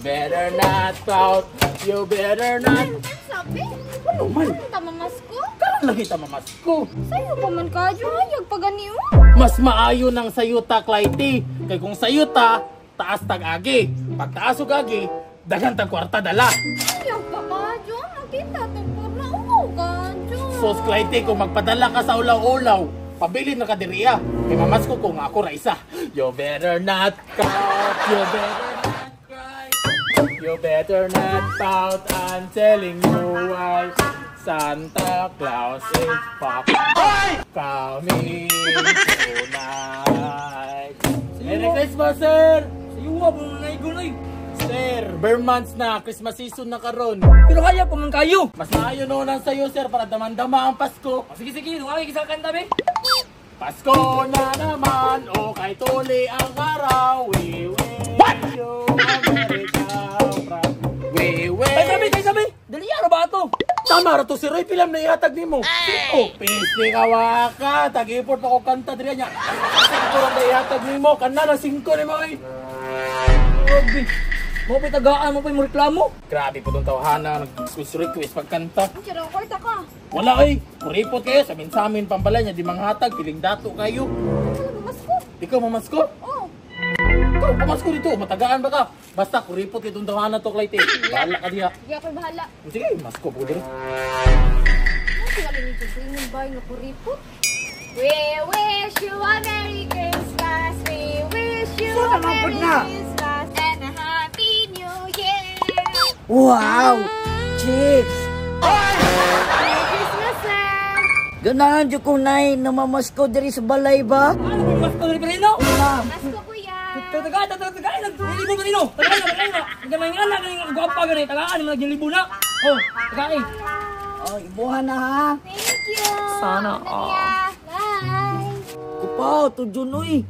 Better not pout. You better not. Sabi? Ano man? Tamamasko? Karon lagi ta mamasko. Sayo pa man kadyo, hayag pa gani oh. Mas maayo nang sayuta, Clytie. Kay kung sayuta, taas tag agi. Pag taas og agi, daghan tag kwarta dala. Hayag pa kadyo, nakita tong porma oh kadyo. Sos, Clytie, kung magpadala ka sa ulaw-ulaw, pabilin na ka diriya. Kay mamasko ko nga ako ra isa. You better not pout. You better not cry. You better not pout. I'm telling you why. Santa Claus is fuck coming tonight. Merry Christmas, sir! Sayuwa po mga naigun oy. Sir, ber months na, Christmas season na karon. Pero kaya pa man kayo. Mas maayo noon ang sayo, sir, para damandama ang Pasko. O, sige sige, dungagi kita kanta be. Pasko na naman, o kay tuli ang araw. We wish you a Merry Christmas. We wish. Ay sabi, kay sabi. Dali ara ba ato? Tama ra to si Roy, pilam na ihatag nimo. Oh, piste ka waka, tag-import pa ko kanta diri nya. Singko ra na ihatag nimo, kana na singko nimo oy. Grabe. Mo pa'y tagaan, mo pa'y mo reklamo. Grabe po tong tawhana, nag-request request pagkanta. Ang sira kwarta ka. Wala oy, kuripot kayo sa minsamin pambalay nya di manghatag, piling dato kayo. Ano mamasko? Ikaw mamasko? Oh, Ikaw pamasko dito, matagaan ba ka? Basta kuripot kay tong tawhana to, Clytie. Bahala ka diha. di ako bahala. Sige, masko po diri. Ano sila ni Judge bay nga kuripot? We wish you a Merry Christmas. We wish you a Merry Christmas and a Happy New Year. Wow! Chicks! Merry Christmas, sir. Ganahan dyan ko, Nay, namamasko diri sa balay ba? Ano po mas ko dali? Na, Masko, kuya. Tagaan, tagaan, tagaan, naglibo ka nino. Tagaan, tagaan na. Hindi may nga na ganing gwapa gani, tagaan mo naglibo na. Oh, tagaan. Oh, ibuha na ha. Thank you. Sana all. Bye. Kupaw, to Junoy.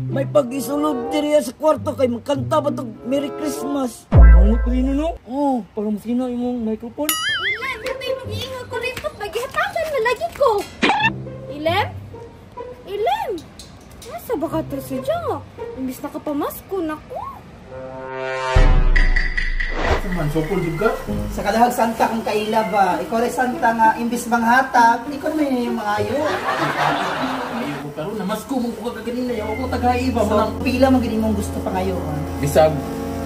May pag-isulod diri sa kwarto kay magkanta ba to Merry Christmas? Pangot pa nino no. Oh, Para mas gina imong microphone. Ilem, ito yung mag-iingat ko ripot. Maghihatakan na lagi ko. Ilem? Ilem? Nasa ba ka to si Jack? Imbis nakapamasko, naku. Man, sukol jud ka. Sa kadahag Santa kung kaila ba? Ikaw rin Santa nga imbis manghatag, ikaw naman yung mga ayo. Ayaw ko karon namasko mo ko kaganina, yaw ko tagay ba So, mo nang pila mo gini mong gusto pa ngayon? bisag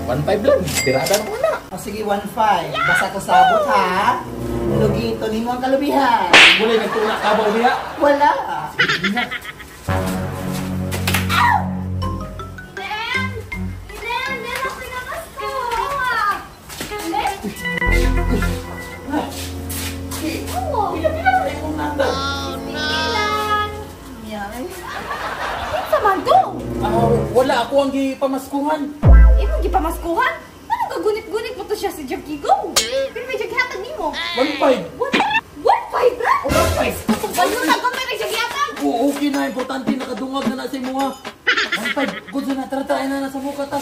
1.5 lang. Tirada na ko na. O sige, 1.5. Basta ko sabot ha. Lugito nimo ang kalubihan. Wala nagtulak ka ba diha? Wala. Ilem! Ilem! Ilem, ako pinamasko! Ilem? Oo. Ilan? Kinsa man to? Ah, wala ako ang gipamaskuhan. Imong gipamaskuhan? Ano gagunit-gunit mo to siya si Jackie Go? Pero may jaghatag nimo. 1.5. What? 1.5 ra? Oh, 1.5. Bayo na gamay may jaghatag. Oo, okay na. Importante, nakadungag na na sa imuha. 1.5. Good na, tara, tara na na sa mukha ta.